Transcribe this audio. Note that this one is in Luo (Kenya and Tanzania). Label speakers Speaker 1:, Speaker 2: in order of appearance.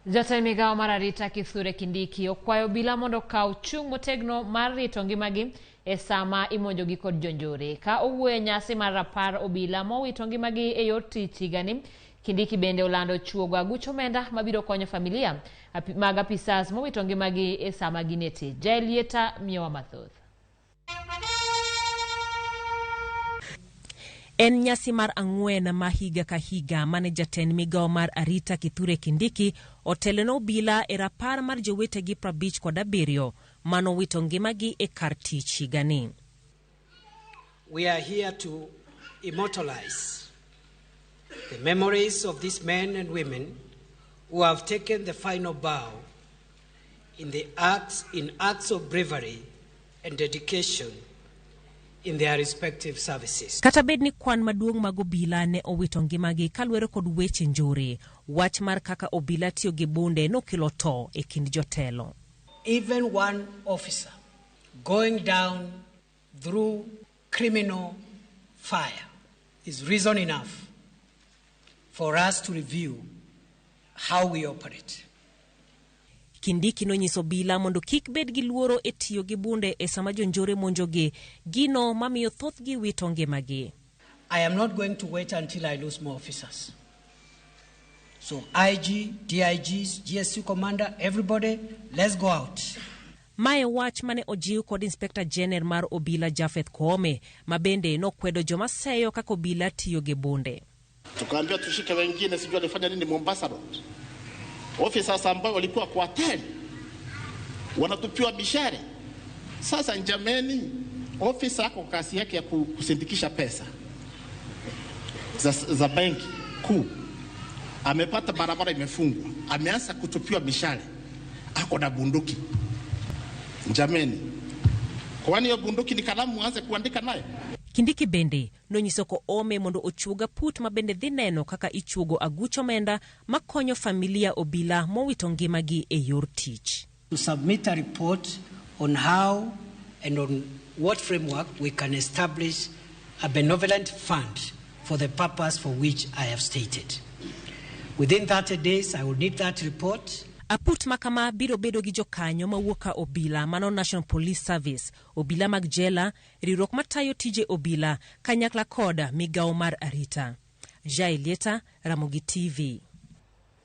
Speaker 1: Jatend migawo mar arita Kithure Kindiki okwayo obila mondo okaw chung' motegno mar rito ngimagi e sama imonjogi kod jonjore. Ka owuoyo e nyasi mar rapar obila mowito ngimagi e yor tich higani, Kindiki bende olando chuogo aguch omenda mabiro konyo familia mag apisas mowito ngimagi e sama gin e tich. Jael Lieta miyowa mathoth.
Speaker 2: En nyasi mar ang'wen ma higa ka higa mane jatend migawo mar arita Kithure Kindiki otelo ne obila e rapar mar jowetegi 57 manowito ngimagi e kar tich higani.
Speaker 3: We are here to immortalize the memories of these men and women who have taken the final bow in acts of bravery and dedication in their respective services.
Speaker 2: Kata bed ni kwan maduong' mag obila ne owito ngimagi kaluwore kod weche njore, wach mar kaka obila tiyo gi bunde nokelo tho e kind jotelo.
Speaker 3: Even one officer going down through criminal fire is reason enough for us to review how we operate.
Speaker 2: Kindiki nonyiso obila mondo kik bed gi luoro e tiyo gi bunde e sama jonjore monjogi, gino mamiyo thothgi wito ngimagi.
Speaker 3: I am not going to wait until I lose more officers. So IG, DIGs, GSU commander, everybody, let's go out.
Speaker 2: Mae wach mane ojiw kod Inspector General mar obila Japheth Koome, ma bende nokwedo joma seyo kaka obila tiyo gi bunde.
Speaker 4: Tukaambiwa tushike wengine, sijui walifanya nini Mombasa Road. Officers ambao walikuwa kwa hatari wanatupiwa mishale. Sasa jameni, ofisa ako kazi yake ya kusindikisha pesa za benki kuu, amepata barabara imefungwa, ameanza kutupiwa mishale, ako na bunduki. Jameni, kwani hiyo bunduki ni kalamu aanze kuandika nayo?
Speaker 2: Kindiki bende nonyiso Koome mondo ochuog aput ma bende dhi neno kaka ichuogo aguch omenda makonyo familia obila mowito ngimagi e yor tich.
Speaker 3: To submit a report on how and on what framework we can establish a benevolent fund for the purpose for which I have stated. Within 30 days, I will need that report.
Speaker 2: Aput ma kama biro bedo gi jokanyo mawuok ka obila mano National Police Service, obila mag jela, riwruok matayo tije obila kanyakla kod migawo mar arita. Jael Lieta, Ramogi TV.